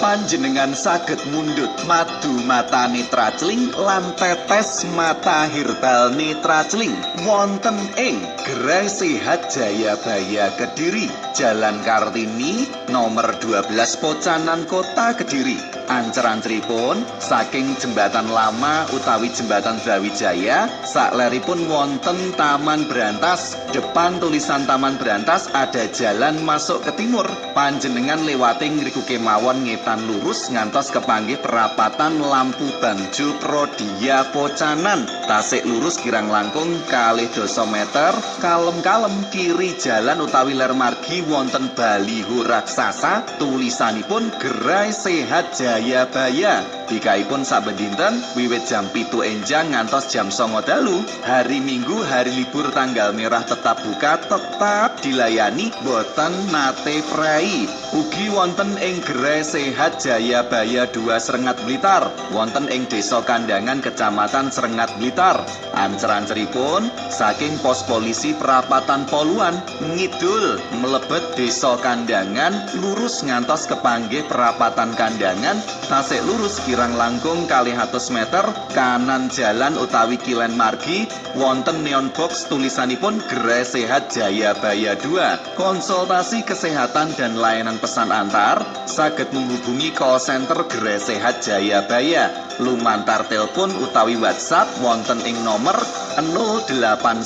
Panjenengan saged mundhut madu mata Netra Celing lan tetes mata herbal Netra Celing wonten ing Gerai Sehat Jayabaya Kediri, Jalan Kartini nomor 12, Pocanan, Kota Kediri. Ancer-anceripun saking jembatan lama utawi Jembatan Brawijaya, sakleripun wonten Taman Brantas. Depan tulisan Taman Brantas ada jalan masuk ke timur. Panjenengan lewati ngriku kemawon ngetan lurus ngantos kepanggih perapatan lampu bangjo Prodia Pocanan. Tasik lurus kirang langkung 12 meter, kalem-kalem kiri jalan utawi ler margi wonten baliho raksasa tulisanipun Gerai Sehat Jayabaya. Bikaipun saben dinten wiwit jam 7 enjang ngantos jam 09.00 dalu. Hari Minggu, hari libur tanggal merah, tetap buka, tetap dilayani, boten nate prei. Ugi wonten ing Gerai Sehat Jayabaya 2 Srengat Blitar, wonten ing Desa Kandangan, Kecamatan Srengat, Blitar. Ancer-anceripun saking pos polisi perapatan Poluan ngidul mlebet Desa Kandangan, lurus ngantos kepanggih perapatan Kandangan, tasik lurus kirang langkung 200 meter, kanan jalan utawi kilen margi wonten neon box tulisanipun Gerai Sehat Jayabaya 2. Konsultasi kesehatan dan layanan pesan antar saged menghubungi call center Gerai Sehat Jayabaya lumantar telepon utawi WhatsApp wonten ing nomor 081.